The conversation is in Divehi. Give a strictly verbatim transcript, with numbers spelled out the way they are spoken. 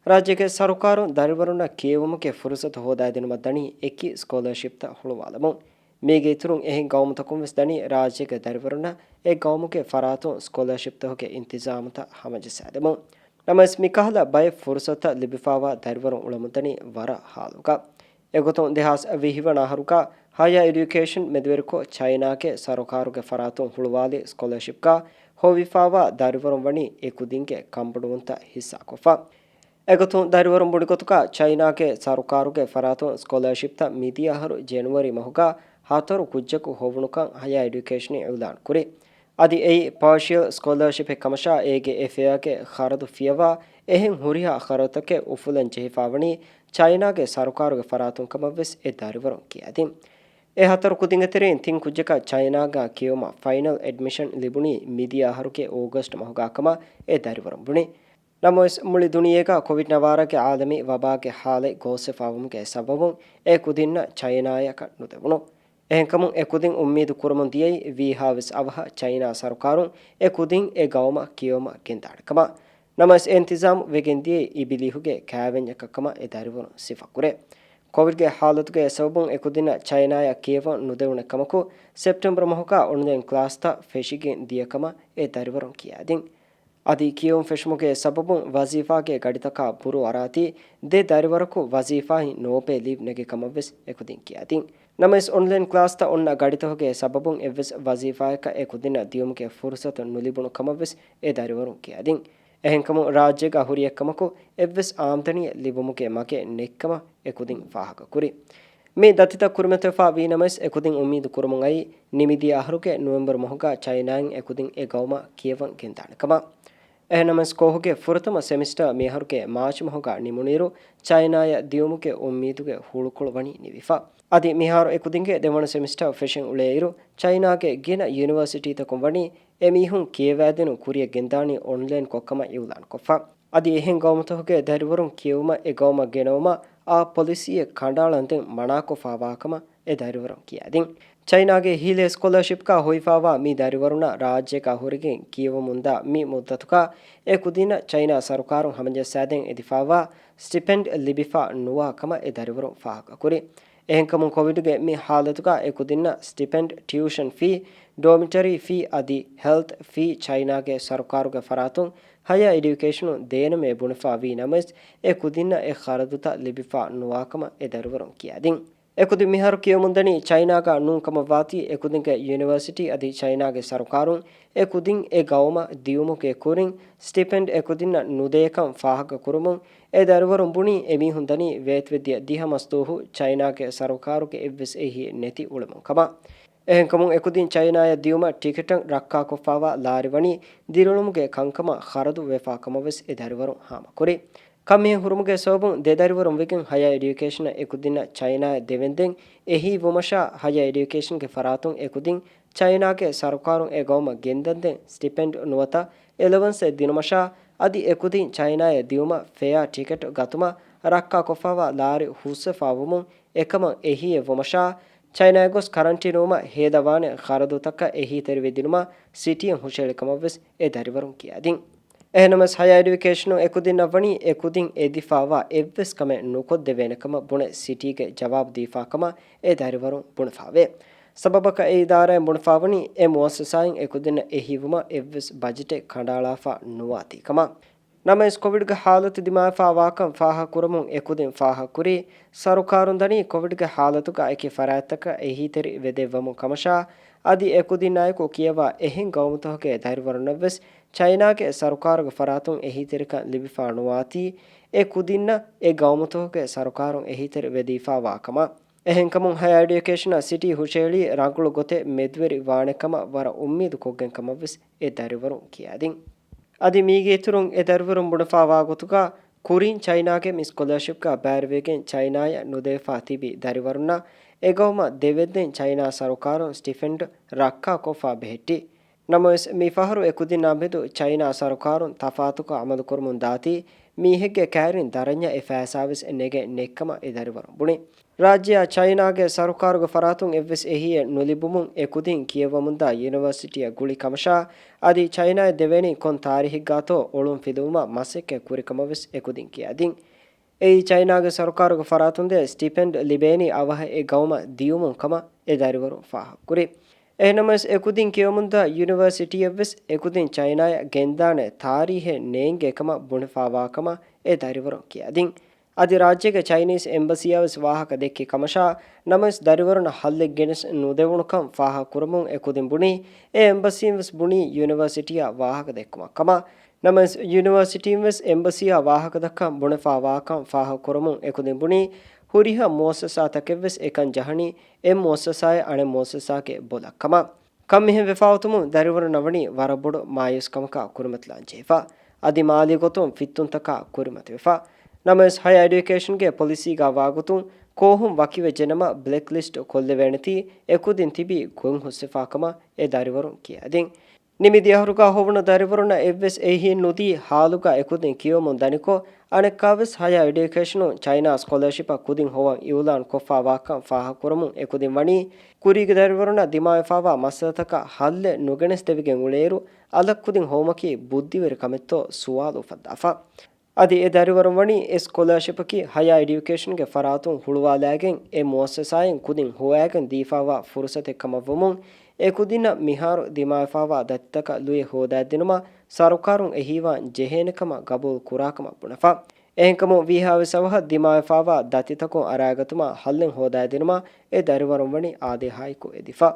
ރާއްޖޭގެ ސަރުކާރުން ދަރިވަރުންނަށް ކިޔެވުމުގެ ފުރުސަތު ހޯދާދިނުމަށް ދަނީ އެކި ސްކޮލަރޝިޕްތައް ހުޅުވާލަމުން. މީގެ އިތުރުން އެހެން ގައުމުތަކުން ވެސް ދަނީ ރާއްޖޭގެ ދަރިވަރުންނަށް އެ ގައުމުގެ ފަރާތުން ސްކޮލަރޝިޕްތަކުގެ އިންތިޒާމުތައް ހަމަޖައްސާދެމުން. ނަމަވެސް މިކަހަލަ ބައެއް ފުރުސަތުތައް ލިބިފާވާ ދަރިވަރުން އުޅަމުންދަނީ ވަރަށް ހާލުގަ. އެގޮތުން ދެހާސް ވިހިވަނަ އަހަރުގަ ހަޔާ އެޑިއުކޭޝަން މެދުވެރިކޮށް ޗައިނާގެ ސަރުކާރުގެ ފަރާތުން ހުޅުވާލި ސްކޮލަރޝިޕްގަ ހޮވިފާވާ ދަރިވަރުން ވަނީ އެކުދިންގެ ކަނބޮޑުވުންތައް ހިއްސާކޮށްފަ. އެގޮތުން ދަރިވަރުން ބުނިގޮތުގަ ޗައިނާގެ ސަރުކާރުގެ ފަރާތުން ސްކޮލަރޝިޕްތައް މިދިޔަ އަހަރު ޖެނުއަރީ މަހުގަ ހަތަރު ކުއްޖަކު ހޮވުނުކަން ހަޔާ އެޑިއުކޭޝަން އިއުލާން ކުރި. އަދި އެއީ ޕާޝިއަލް ސްކޮލަރޝިޕެއް ކަމަށާ އޭގެ އެފެއާގެ ޚަރަދު ފިޔަވާ އެހެން ހުރިހާ ޚަރަދުތަކެއް އުފުލަން ޖެހިފާވަނީ ޗައިނާގެ ސަރުކާރުގެ ފަރާތުން ކަމަށްވެސް އެ ދަރިވަރުން ކިޔާދިން. އެ ހަތަރު ކުދިންގެ ތެރެއިން ތިން ކުއްޖަކަށް ޗައިނާގަ ކިޔެވުމަށް ފައިނަލް އެޑްމިޝަން ލިބުނީ މިދިޔަ އަހަރުގެ އޯގަސްޓް މަހުގަ ކަމަށް އެ ދަރިވަރުން ބުނި. ނަމަވެސް، މުޅި ދުނިޔޭގަ ކޮވިޑް ނަވާރަގެ އާލަމީ ވަބާގެ ހާލެއް ގޯސްވެފާވުމުގެ ސަބަބުން އެ ކުދިންނަށް ޗައިނާޔަކަށް ނުދެވުނު. އެހެންކަމުން އެ ކުދިން އުއްމީދު ކުރަމުން ދިޔައީ ވީހާވެސް އަވަހަށް ޗައިނާ ސަރުކާރުން އެ ކުދިން އެ ގައުމަށް ކިޔެވުމަށް ގެންދާނެ ކަމަށް. ނަމަވެސް، އެ އިންތިޒާމު ވެގެން ދިޔައީ އިބިލީހުގެ ކާވެންޏަކަށް ކަމަށް އެ ދަރިވަރުން ސިފަކުރޭ. ކޮވިޑްގެ ހާލަތުގެ ސަބަބުން އެ ކުދިންނަށް ޗައިނާޔަށް ކިޔެވަން ނުދެވުނެ ކަމަކު، ސެޕްޓެމްބަރު މަހުގަ އޮންލައިން ކްލާސްތައް ފެށިގެން ދިޔަ ކަމަށް އެ ދަރިވަރުން ކިޔާދިން. އަދި ކިޔެވުން ފެށުމުގެ ސަބަބުން ވަޒީފާގެ ގަޑިތަކާ ބުރޫ އަރާތީ ދެ ދަރިވަރަކު ވަޒީފާއިން ނޯޕޭ ލީވް ނެގި ކަމަށްވެސް އެކުދިން ކިޔާދިން. ނަމަވެސް، އޮންލައިން ކްލާސްތައް އޮންނަ ގަޑިތަކުގެ ސަބަބުން އެއްވެސް ވަޒީފާއަކަށް އެކުދިންނަށް ދިޔުމުގެ ފުރުސަތު ނުލިބުނު ކަމަށްވެސް އެ ދަރިވަރުން ކިޔާދިން. އެހެންކަމުން ރާއްޖޭގަ ހުރި އެއްކަމަކު އެއްވެސް އާމްދަނީއެއް ލިބުމުގެ މަގެއް ނެތްކަމަށް އެކުދިން ފާހަގަކުރި. މި ދަތިތައް ކުރިމަތިވެފާ ވީ ނަމަވެސް، އެކުދިން އުއްމީދު ކުރަމުން އައީ ނިމިދިޔަ އަހަރުގެ ނޮވެމްބަރު މަހުގަ ޗައިނާއިން އެކުދިން އެ ގައުމަށް ކިޔެވަން ގެންދާނެ ކަމަށް. އެހެންނަމަވެސް، ކޯހުގެ ފުރަތަމަ ސެމިސްޓަރ މިއަހަރުގެ މާޗް މަހުގަ ނިމުނުއިރު، ޗައިނާޔަށް ދިޔުމުގެ އުއްމީދުގެ ހުޅުކޮޅު ވަނީ ނިވިފަ. އަދި މިހާރު އެކުދިންގެ ދެވަނަ ސެމިސްޓަރ ފެށެން އުޅޭއިރު، ޗައިނާގެ ގިނަ ޔުނިވަރސިޓީތަކުން ވަނީ އެމީހުން ކިޔަވާދިނުން ކުރިއަށް ގެންދާނީ އޮންލައިން ކޮށްކަމަށް އިއުލާންކޮށްފަ. އަދި އެހެން ގައުމުތަކުގެ ދަރިވަރުން ކިޔެވުމަށް އެ ގައުމަށް ގެނައުމަށް އާ ޕޮލިސީއެއް ކަނޑައަޅަންދެން މަނާކޮށްފާވާ ކަމަށް އެ ދަރިވަރުން ކިޔާދިން. ޗައިނާގެ ހީލޭ ސްކޮލަރޝިޕްގަ ހޮވިފާވާ މި ދަރިވަރުންނަށް ރާއްޖޭގަ ހުރެގެން ކިޔެވަމުންދާ މި މުއްދަތުގަ އެ ކުދިންނަށް ޗައިނާ ސަރުކާރުން ހަމަޖައްސާދޭން އެދިފާވާ ސްޓިޕެންޑް ލިބިފާ ނުވާ ކަމަށް އެ ދަރިވަރުން ފާހަގަކުރި. އެހެންކަމުން ކޮވިޑުގެ މި ހާލަތުގަ އެ ކުދިންނަށް ސްޓިޕެންޑް، ޓިއުޝަން ފީ، ޑޯމިޓަރީ ފީ އަދި ހެލްތް ފީ ޗައިނާގެ ސަރުކާރުގެ ފަރާތުން ހަޔާ އެޑިއުކޭޝަނުން ދޭނަމޭ ބުނެފާ ވީ ނަމަވެސް، އެ ކުދިންނަށް އެ ޚަރަދުތައް ލިބިފާ ނުވާކަމަށް އެ ދަރިވަރުން ކިޔާދިން. އެކުދިން މިހާރު ކިޔަމުންދަނީ ޗައިނާގަ ނޫން ކަމަށްވާތީ، އެކުދިންގެ ޔުނިވަރސިޓީ އަދި ޗައިނާގެ ސަރުކާރުން އެކުދިން އެ ގައުމަށް ދިޔުމުގެ ކުރިން ސްޓިޕެންޑް އެކުދިންނަށް ނުދޭކަން ފާހަގަކުރުމުން، އެ ދަރިވަރުން ބުނީ އެމީހުން ދަނީ ވޭތުވެދިޔަ ދިހަ މަސްދުވަހު ޗައިނާގެ ސަރުކާރުގެ އެއްވެސް އެހީއެއް ނެތި އުޅެމުން ކަމަށް. އެހެންކަމުން އެކުދިން ޗައިނާޔަށް ދިޔުމަށް ޓިކެޓަށް ރައްކާކޮށްފާވާ ލާރި ވަނީ ދިރިއުޅުމުގެ ކަންކަމަށް ޚަރަދު ވެފާ ކަމަށްވެސް އެ ދަރިވަރުން ހާމަކުރި. ކަންމިހެން ހުރުމުގެ ސަބަބުން ދެ ދަރިވަރުން ވެގެން ހަޔާ އެޑިއުކޭޝަނަށް އެކުދިންނަށް ޗައިނާޔަށް ދެވެންދެން އެހީ ވުމަށާ، ހަޔާ އެޑިއުކޭޝަންގެ ފަރާތުން އެކުދިން ޗައިނާގެ ސަރުކާރުން އެ ގައުމަށް ގެންދަންދެން ސްޓިޕެންޑް ނުވަތަ އެލަވަންސެއް ދިނުމަށާ، އަދި އެކުދިން ޗައިނާޔަށް ދިޔުމަށް ފެއާ ޓިކެޓް ގަތުމަށް ރައްކާކޮށްފާވާ ލާރި ހުސްވެފާވުމުން އެކަމަށް އެހީއެއް ވުމަށާ، ޗައިނާޔަށް ގޮސް ކަރަންޓީނުވުމަށް ހޭދަވާނެ ޚަރަދުތަކަށް އެހީތެރިވެދިނުމަށް ސިޓީއިން ހުށަހެޅި ކަމަށްވެސް އެ ދަރިވަރުން ކިޔާދިން. އެހެންނަމަވެސް، ހަޔާ އެޑިއުކޭޝަނުން އެކުދިންނަށް ވަނީ އެކުދިން އެދިފާވާ އެއްވެސް ކަމެއް ނުކޮށްދެވޭނެ ކަމަށް ބުނެ ސިޓީގެ ޖަވާބު ދީފާ ކަމަށް އެ ދަރިވަރުން ބުނެފާވޭ. ސަބަބަކަށް އެ އިދާރާއިން ބުނެފާވަނީ އެ މުއައްސަސާއިން އެކުދިންނަށް އެހީވުމަށް އެއްވެސް ބަޖެޓެއް ކަނޑައަޅާފާ ނުވާތީ ކަމަށް. ނަމަވެސް، ކޮވިޑްގެ ހާލަތު ދިމާވެފާވާކަން ފާހަގަކުރަމުން އެކުދިން ފާހަގަކުރީ، ސަރުކާރުން ދަނީ ކޮވިޑްގެ ހާލަތުގަ އެކި ފަރާތްތަކަށް އެހީތެރި ވެދެއްވަމުން ކަމަށާ، އަދި އެކުދިންނާއެކު ކިޔަވާ އެހެން ގައުމުތަކުގެ ދަރިވަރުންނަށްވެސް ޗައިނާގެ ސަރުކާރުގެ ފަރާތުން އެހީތެރިކަން ލިބިފާ ނުވާތީ، އެ ކުދިންނަށް އެ ގައުމުތަކުގެ ސަރުކާރުން އެހީތެރި ވެދީފާވާ ކަމަށް. އެހެންކަމުން، ހަޔާ އެޑިއުކޭޝަނަށް ސިޓީ ހުށަހެޅީ ރަނގަޅު ގޮތެއް މެދުވެރި ވާނެ ކަމަށް ވަރަށް އުއްމީދު ކޮށްގެން ކަމަށްވެސް އެ ދަރިވަރުން ކިޔާދިން. އަދި މީގެ އިތުރުން އެ ދަރިވަރުން ބުނެފާވާ ގޮތުގަ، ކުރިން ޗައިނާގެ މި ސްކޮލަރޝިޕްގަ ބައިވެރިވެގެން ޗައިނާޔަށް ނުދެވިފާ ތިބި ދަރިވަރުންނަށް އެގައުމަށް ދެވެއްދެން ޗައިނާ ސަރުކާރުން ސްޓިފެންޑް ރައްކާކޮށްފާ ބެހެއްޓި. ނަމަވެސް، މި ފަހަރު އެކުދިންނާ މެދު ޗައިނާ ސަރުކާރުން ތަފާތުކޮށް އަމަލުކުރަމުން ދާތީ، މީހެއްގެ ކައިރިން ދަރަންޏަށް އެ ފައިސާވެސް ނެގެން ނެތްކަމަށް އެ ދަރިވަރުން ބުނި. ރާއްޖެއާ ޗައިނާގެ ސަރުކާރުގެ ފަރާތުން އެއްވެސް އެހީއެއް ނުލިބުމުން އެ ކުދިން ކިޔަވަމުންދާ ޔުނިވަރސިޓީއަށް ގުޅި ކަމަށާ، އަދި ޗައިނާއަށް ދެވޭނީ ކޮން ތާރީހެއްގާތޯ އޮޅުން ފިލުވުމަށް މަސައްކަތް ކުރިކަމަށްވެސް އެ ކުދިން ކިޔައިދިން. އެއީ ޗައިނާގެ ސަރުކާރުގެ ފަރާތުންދޭ ސްޓިޕެންޑް ލިބޭނީ އަވަހަށް އެ ގައުމަށް ދިޔުމުން ކަމަށް އެ ދަރިވަރުން ފާހަގަކުރި. އެހެންނަމަވެސް، އެ ކުދިން ކިޔަވަމުންދާ ޔުނިވަރސިޓީއަށްވެސް އެ ކުދިން ޗައިނާއަށް ގެންދާނެ ތާރީހެއް ނޭނގޭ ކަމަށް ބުނެފާވާ ކަމަށް އެ ދަރިވަރުން ކިޔައިދިން. އަދި ރާއްޖޭގެ ޗައިނީސް އެމްބަސީއާވެސް ވާހަކަ ދެއްކި ކަމަށާ، ނަމަވެސް ދަރިވަރުންނަށް ހައްލެއް ގެނެސް ނުދެވުނުކަން ފާހަގަކުރަމުން އެ ކުދިން ބުނީ، އެ އެމްބަސީންވެސް ބުނީ ޔުނިވަރސިޓީއާ ވާހަކަ ދެއްކުމަށް ކަމަށް. ނަމަވެސް، ޔުނިވަރސިޓީންވެސް އެމްބަސީއާ ވާހަކަދައްކަން ބުނެފާވާކަން ފާހަގަކުރަމުން އެކުދިން ބުނީ، ހުރިހާ މުއައްސަސާތަކެއްވެސް އެކަން ޖަހަނީ އެއް މުއައްސަސާއެއް އަނެއް މުއައްސަސާގެ ބޮލަށް ކަމަށް. ކަން މިހެން ވެފާއޮތުމުން ދަރިވަރުންނަށް ވަނީ ވަރަށް ބޮޑު މާޔޫސްކަމަކާ ކުރިމަތިލާން ޖެހިފަ. އަދި މާލީ ގޮތުން ފިއްތުންތަކާ ކުރިމަތިވެފަ. ނަމަވެސް، ހަޔާ އެޑިއުކޭޝަންގެ ޕޮލިސީގާ ވާގޮތުން ކޯހުން ވަކިވެއްޖެނަމަ ބްލެކްލިސްޓް ކޮށްލެވޭނެތީ އެކުދިން ތިބީ ގޮތް ހުސްވެފާ ކަމަށް އެ ދަރިވަރުން ކިޔައިދިން. ނިމިދިޔަ އަހަރުގާ ހޮވުނު ދަރިވަރުންނަށް އެއްވެސް އެހީން ނުދީ ހާލުގާ އެކުދިން ކިޔަވަމުން ދަނިކޮށް، އަނެއްކާވެސް ހަޔާ އެޑިއުކޭޝަނުން ޗައިނާ ސްކޮލަރޝިޕަށް ކުދިން ހޮވަން އިއުލާންކޮށްފާވާކަން ފާހަގަކުރަމުން އެކުދިން ވަނީ، ކުރީގެ ދަރިވަރުންނަށް ދިމާވެފާވާ މައްސަލަތަކަށް ހައްލެއް ނުގެނެސްދެވިގެން އުޅޭއިރު، އަލަށް ކުދިން ހޮވުމަކީ ބުއްދިވެރި ކަމެއްތޯ ސުވާލު އުފައްދާފަ. އަދި އެ ދަރިވަރުން ވަނީ އެ ސްކޮލާޝިޕަކީ ހަޔާ އެޑިއުކޭޝަންގެ ފަރާތުން ހުޅުވާލާގެން އެ މުއައްސަސާއިން ކުދިން ހޮވާގެން ދީފާވާ ފުރުސަތެއް ކަމަށްވުމުން، އެ ކުދިންނަށް މިހާރު ދިމާވެފާވާ ދަތިތަކަށް ލުޔެއް ހޯދާދިނުމަށް ސަރުކާރުން އެހީވާން ޖެހޭނެ ކަމަށް ގަބޫލު ކުރާކަމަށް ބުނެފަ. އެހެންކަމުން ވީހާވެސް އަވަހަށް ދިމާވެފާވާ ދަތިތަކުން އަރާގަތުމަށް ހައްލެއް ހޯދާދިނުމަށް އެ ދަރިވަރުން ވަނީ އާދޭހާއެކު އެދިފަ.